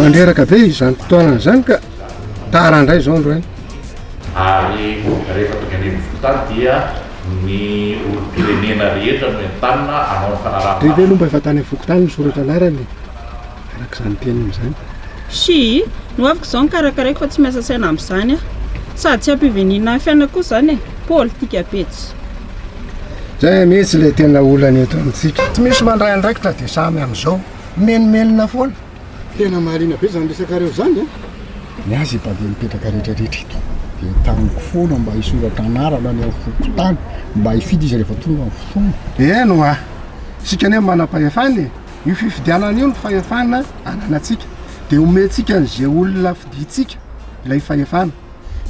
Mandreraka be izany fotoanana izany ka tara indray izao androany. Ary rehefa tonga eny anivon'ny fokontany dia ny olom-pirenena rehetra no entanina hanao ny fanaraha-maso. Ndry ve aloha mba efa tany amin'ny fokontany nisoratra anarana e? Araka izany teniny izany. Shii, ny hoaviko izao no karakaraiko fa tsy miasa saina amin'izany aho. Sady tsy hampivenina ny fiainako koa izany e! Politika be tsy. Zay mihitsy ilay tena olana eto amintsika. Tsy misy mandray andraikitra dia samy amin'izao mimenomenona foana. Tena marina be zany resakareo zany an! Ny azy efa dia mipetraka rehetra rehetra eto dia entaniko foana mba hisoratra anarana any amin'ny fokontany mba hifidy izy rehefa tonga ny fotoana. Eny hoa! Isika anie manam-pahefana e! Io fifidianana io no fahefana ananantsika dia omentsika an'izay olona fidintsika ilay fahefana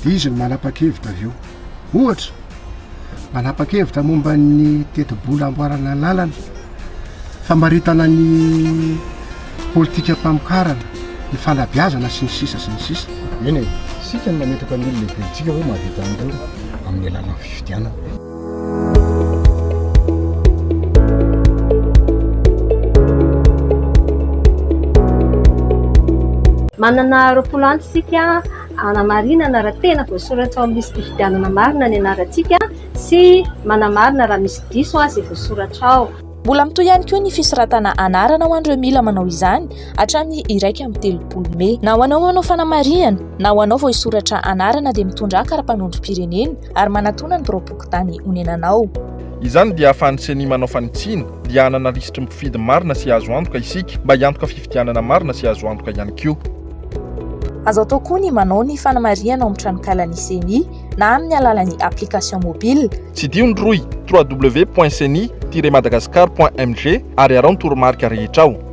dia izy no manapa-kevitra avy eo. Ohatra, manapa-kevitra momba ny tetibola amboarana lalana, famaritana ny politikam-pamokarana, ny fanabeazana sy ny sisa sy ny sisa. Eny e, isika no mametraka ny olona heverintsika hoe mahavita an'ireo amin'ny alalan'ny fifidianana. Manana 20 andro isika hanamarinana raha tena voasoratra ao amin'ny lisi-pifidianana marina ny anarantsika sy manamarina raha misy diso izay voasoratra ao. Mbola mitohy ihany koa ny fisoratana anarana ho an'ireo mila manao izany hatramin'ny 31 mey. Na ho anao manao fanamarihana na ho anao vao hisoratra anarana dia mitondrà kara-panondrom-pirenena ary manatòna ny biraom-pokontany onenanao. Izany dia ahafahan'ny Ceni manao fanitsiana, dia hanana lisitry ny mpifidy marina sy azo antoka isika mba hiantoka fifidianana marina sy azo antoka ihany koa. Azo atao koa ny manao ny fanamarihana ao amin'ny tranokalan'ny Ceni na amin'ny alalan'ny application mobile. Tsidiho ny rohy www.ceni-madagascar.mg ary araho ny toromarika rehetra ao.